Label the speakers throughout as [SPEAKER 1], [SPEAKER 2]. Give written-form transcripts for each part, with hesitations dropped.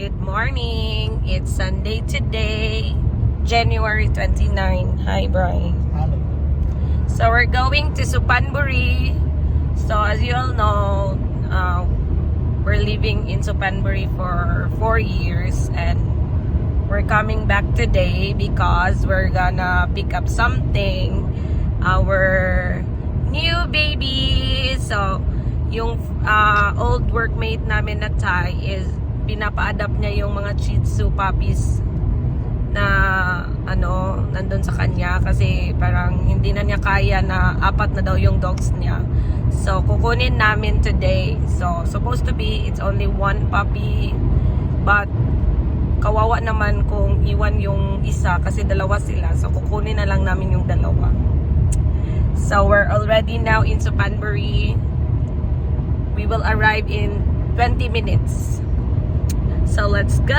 [SPEAKER 1] Good morning. It's Sunday today, January 29. Hi, Brian.
[SPEAKER 2] Hello.
[SPEAKER 1] So we're going to Suphanburi. So as you all know, we're living in Suphanburi for 4 years and we're coming back today because we're gonna pick up something, our new baby. So yung old workmate namin na Thai is pinapa-adopt niya yung mga Shih Tzu puppies na ano, nandun sa kanya kasi parang hindi na niya kaya na apat na daw yung dogs niya. So, kukunin namin today. So, supposed to be, it's only one puppy. But, kawawa naman kung iwan yung isa kasi dalawa sila. So, kukunin na lang namin yung dalawa. So, we're already now in Suphanburi. We will arrive in 20 minutes. So, let's go!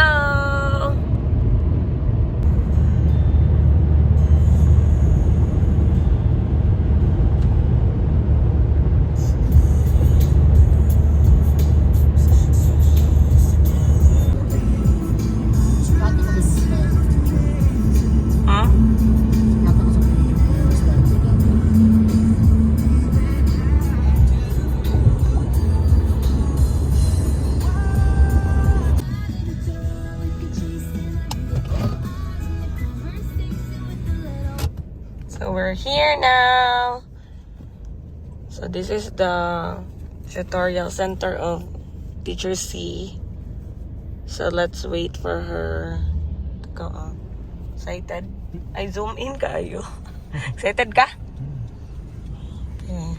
[SPEAKER 2] Kata ko sa picture.
[SPEAKER 1] Huh?
[SPEAKER 2] Kata ko sa picture. First time ko dyan.
[SPEAKER 1] So we're here now. So this is the tutorial center of Teacher C. So let's wait for her to go out. Excited? I zoom in kayo. Excited ka? Okay.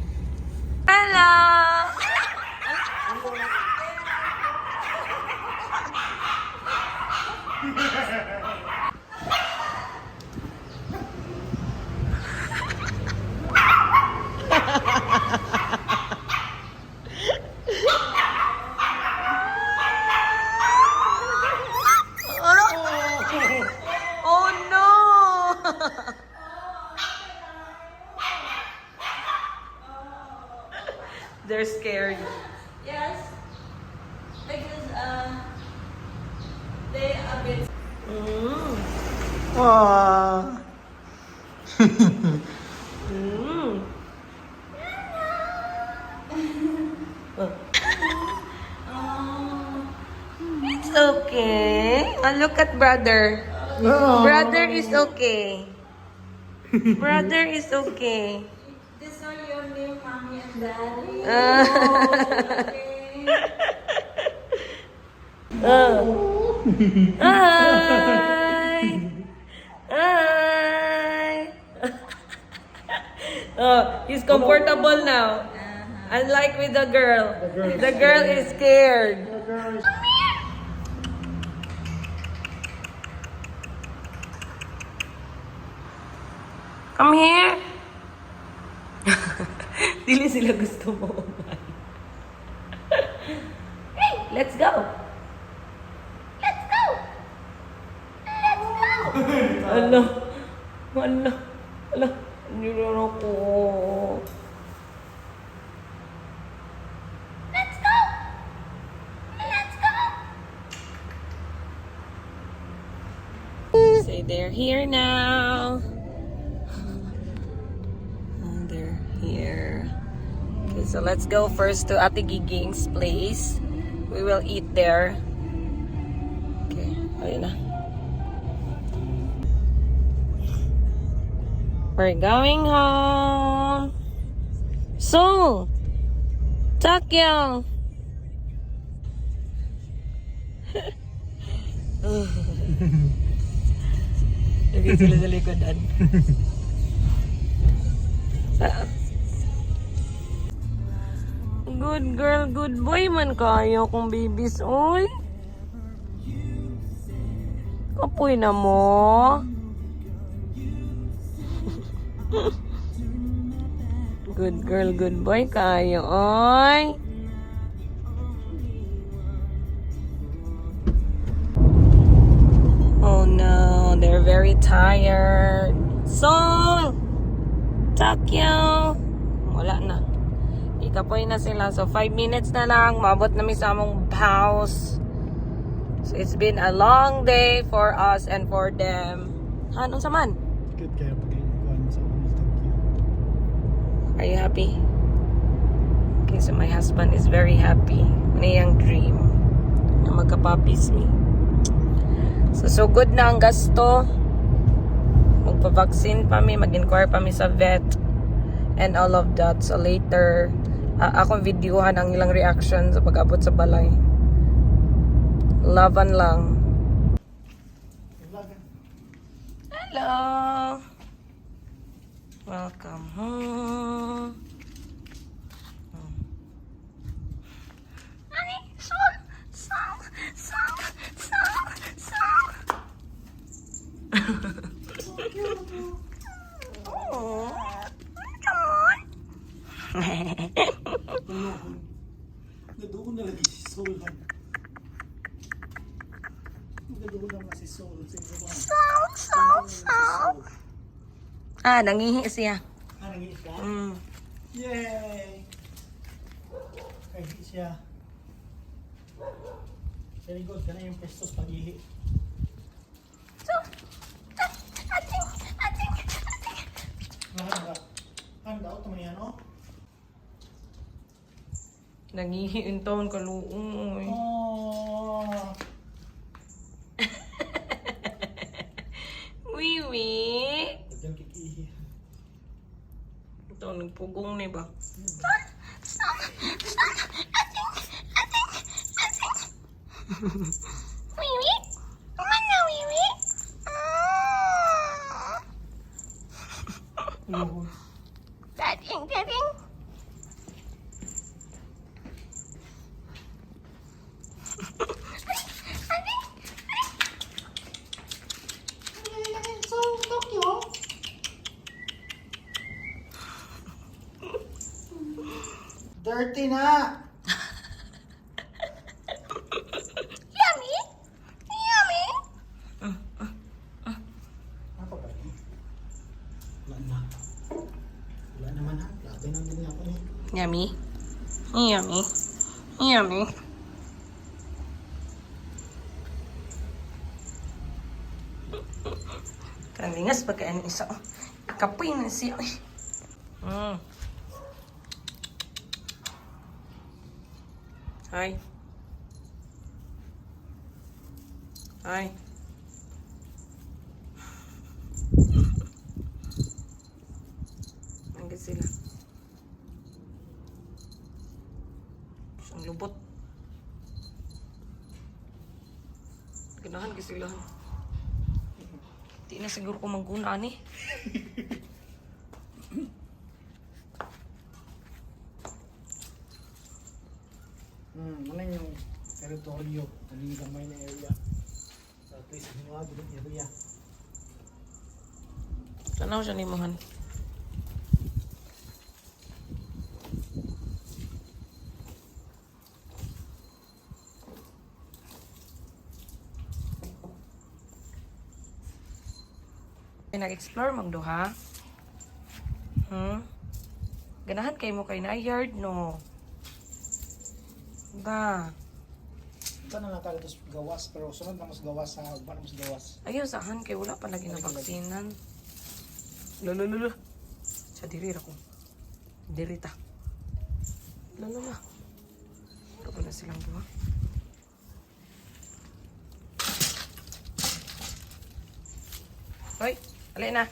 [SPEAKER 1] Hello! Oh no! They're scared.
[SPEAKER 3] Yes, because they a bit
[SPEAKER 2] Ah.
[SPEAKER 1] It's okay. Oh, look at brother. Brother is okay. Brother is okay.
[SPEAKER 3] These are your new mommy and daddy. Okay.
[SPEAKER 1] Hi. Hi. Oh, he's comfortable now. Unlike with the girl. The girl is scared.
[SPEAKER 2] The girl is
[SPEAKER 1] Come here. Dili sila gusto mo uman. Hey, let's go. Let's go. Let's go. Ala. Ala. Ala. Nilaro ko. Let's go. Let's go. Say they're here now. Oh, they're here. Okay, so let's go first to Ate Giging's place. We will eat there. Okay, ayun na. We're going home. So, Tokyo. Lagay sila sa likodan. Good girl, good boy man kayo kung babies, oy. Kapoy na mo. Good girl, good boy kayo, oy. Oh no, they're very tired. Sol! Tokyo! Wala na. Ikapoy na sila. So, 5 minutes na lang. Maabot na mi sa among house. So it's been a long day for us and for them. Han, unsa man?
[SPEAKER 2] Good kayo pag-kuhan sa akong thank you.
[SPEAKER 1] Are you happy? Okay, so my husband is very happy. Niyang dream na magka-puppies mi. So, so good na ang gasto. Magpa-vaccine pa mi, mag-inquire pa mi sa vet and all of that. So later, akong videohan ang ilang reaction sa pag-abot sa balay. Laban lang. Hello! Welcome home. Honey, sol, sol, sol, sol, sol. Oh, come on.
[SPEAKER 2] Naduon na lagi si Soul. Naduon na nga si Soul.
[SPEAKER 1] Sol, sol, sol. Ah, nangihi siya.
[SPEAKER 2] Ah, nangihi siya?
[SPEAKER 1] Mm.
[SPEAKER 2] Yay! Nangihi siya. Very good. Kana yung pestos pag-ihi.
[SPEAKER 1] So, ating, ating, ating.
[SPEAKER 2] Ano Ano daw? Tama yan, oh?
[SPEAKER 1] Nangihi yung taon kaluoy.
[SPEAKER 2] Oh.
[SPEAKER 1] Wiwi.
[SPEAKER 2] Diyan kikihi.
[SPEAKER 1] Ito, nagpugong ni ba? Wiwi? Mana wiwi?
[SPEAKER 2] Luhod.
[SPEAKER 1] Dating, dating.
[SPEAKER 2] Dirty na!
[SPEAKER 1] Yummy! Yummy!
[SPEAKER 2] Ano pa ba yun? Wala na. Wala naman ha. Labi nang din ako eh.
[SPEAKER 1] Yummy. Yummy. Yummy. Kalingas pagkain isa. Kapoy na siya. Hi. Hi. Nanggit sila. Ang lubot. Ganahan gyud sila. Di na siguro ko mangguna ani.
[SPEAKER 2] Ano yung teritoryo? Ano yung gamay na area? So at least hinuha yung area.
[SPEAKER 1] Tanaw siya ni Mohan. Nag-explore mang duha. Ganahan kay mo kay na yard no. Ba.
[SPEAKER 2] Ito na lang tayo tapos gawas pero sunod na mas gawas sa uban na mas gawas.
[SPEAKER 1] Ayaw sahan kay wala pa lagi na vaksinan. Lolo. Sa diri ra ko. Diri ta. Lolo na. Pero na silang duha. Hoy, alin na.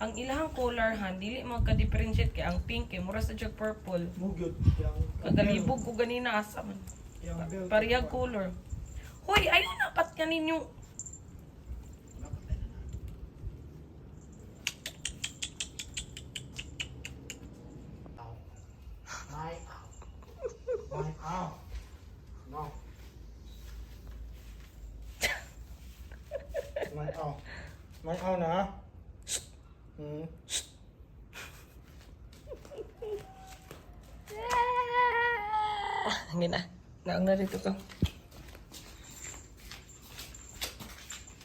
[SPEAKER 1] Ang ilahang color han, dili magka-differentiate kay ang pink kay mura sa jug purple.
[SPEAKER 2] Mugyod.
[SPEAKER 1] Kagalibog ko ganina asa man.
[SPEAKER 2] Yang belt.
[SPEAKER 1] Parehag color. Hoy, ayaw na pat kaninyo.
[SPEAKER 2] My ow. My ow. No. My ow. My ow na.
[SPEAKER 1] Gina. Naong na rito to.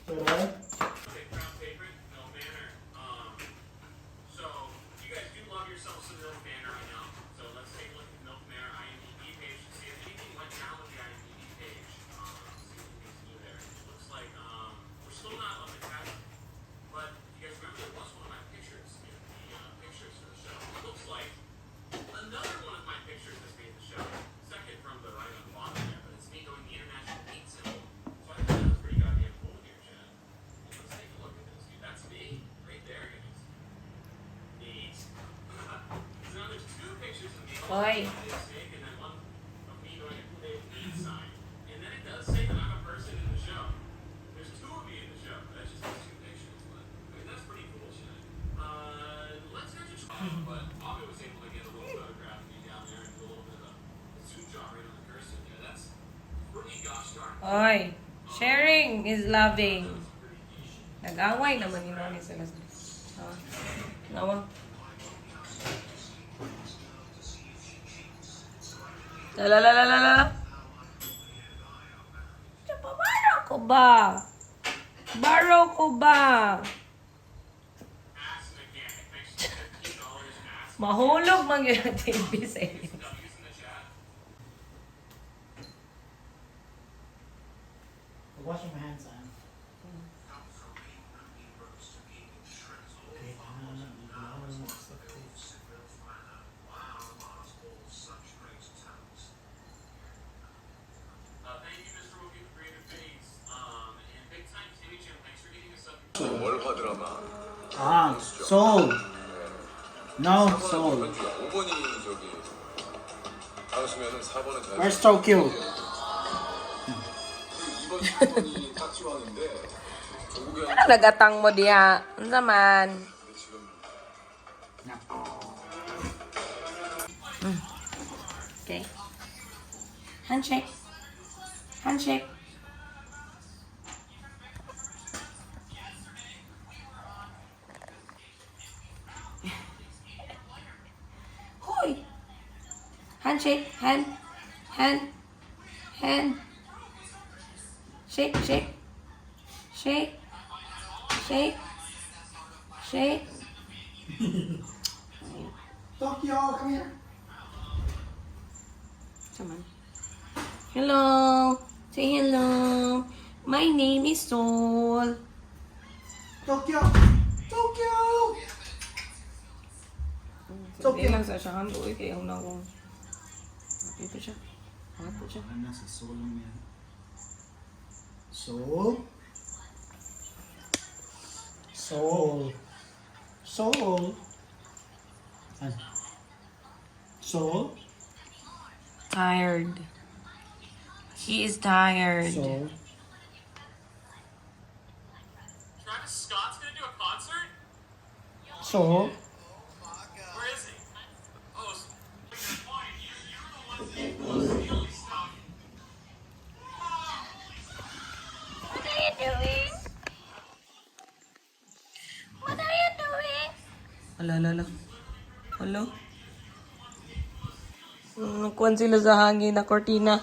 [SPEAKER 2] Pero,
[SPEAKER 4] Crown favorite, Milk Manor. So you guys do love yourself some Milk Manor, I know. So let's take a look at Milk Manor IMDb page to see if anything went down with the IMDb page. See what we need to do there. It looks like we're still not on the tab, but you guys remember there was one of my pictures in the pictures for the show. It looks like another one of my pictures has made the show. Second from the right on the bottom there, but it's me doing the international meat symbol. So I think that was pretty goddamn cool here, Chad. Let's take a look at this, dude. That's me right there, guys. Neat. So now there's two pictures of me
[SPEAKER 1] Oy.
[SPEAKER 4] holding a snake and then one of me doing a big meat sign. And then it does say that I'm a person in the show. There's two of me in the show. That's just those two pictures, but I mean that's pretty cool shit. Let's go just but Bobby was able to get a little photograph of me down there and do a little bit of a zoom job right on the cursor there. That's pretty gosh darn cool.
[SPEAKER 1] Oy. Sharing is loving. Nag-away naman ni Noni sila. Ah. Nawa. La la la la la la. Baro ko ba? Baro ko ba?
[SPEAKER 4] Ass mechanic. Thanks to $15 ass
[SPEAKER 1] Mahulog man yun ang TV sa inyo.
[SPEAKER 4] W's in the chat.
[SPEAKER 2] Wash my hands, ah. Okay,
[SPEAKER 4] Thank you, Mr. Whoopi, for creative face. And big time Timmy Jim, thanks for getting us up.
[SPEAKER 5] 월화 드라마
[SPEAKER 2] Ah, Seoul. No, Seoul.
[SPEAKER 5] 5번이 저기 강수면은 4번은 잘
[SPEAKER 2] Where's Tokyo?
[SPEAKER 5] 2번 4번이 딱지왕인데 종국이
[SPEAKER 1] Ano nagatang mo diha? Unsa man?
[SPEAKER 5] 지금
[SPEAKER 1] Okay. Handshake. Handshake. Hoy. Handshake. Hand. Hand. Hand. Shake, shake. Shake. Shake. Shake.
[SPEAKER 2] Tokyo, come here.
[SPEAKER 1] Come on. Hello. Say hello. My name is Sol.
[SPEAKER 2] Tokyo. Tokyo.
[SPEAKER 1] Tokyo. Lang sa siya hando eh kay una ko. Ito siya. Ito siya.
[SPEAKER 2] Ano, sa Seoul lang yan. Seoul? Seoul. Seoul. Ano? Seoul?
[SPEAKER 1] Tired. He is tired.
[SPEAKER 2] Seoul.
[SPEAKER 4] Travis Scott's gonna do a concert?
[SPEAKER 2] Seoul?
[SPEAKER 4] Where is he? Oh, point. You're the one that was the only stop.
[SPEAKER 1] What are you doing? What are you doing? Ala, ala, ala. Ala. Nakuhan sila sa hangin na kortina.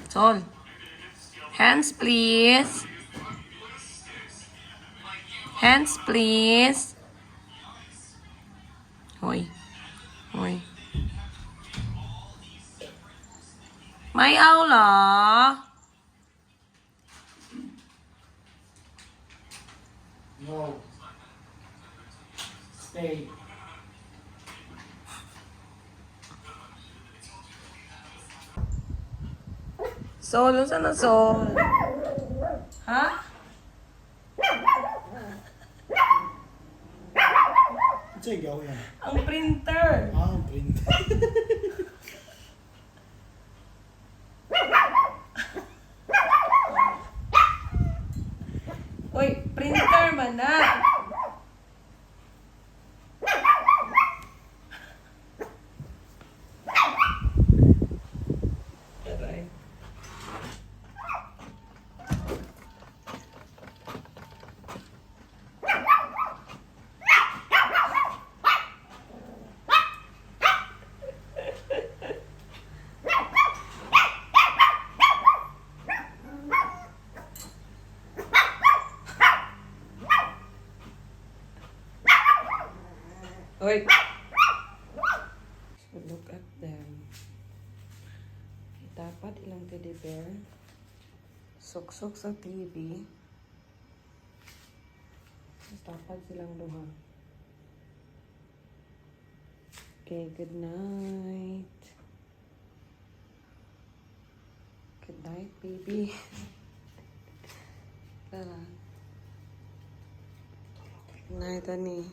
[SPEAKER 1] Sol. Hands, please. Hands, please. Hoy. Hoy. May aula.
[SPEAKER 2] No. Stay.
[SPEAKER 1] Sol, unsa na Sol? Ha?
[SPEAKER 2] Ito yung gawin yan.
[SPEAKER 1] Ang printer.
[SPEAKER 2] Ah, ang print.
[SPEAKER 1] Uy, printer man na. Tapad ilang teddy bear. Suksok sa TV. Tapad silang duha. Okay, good night. Good night, baby. Tara. Good night, honey.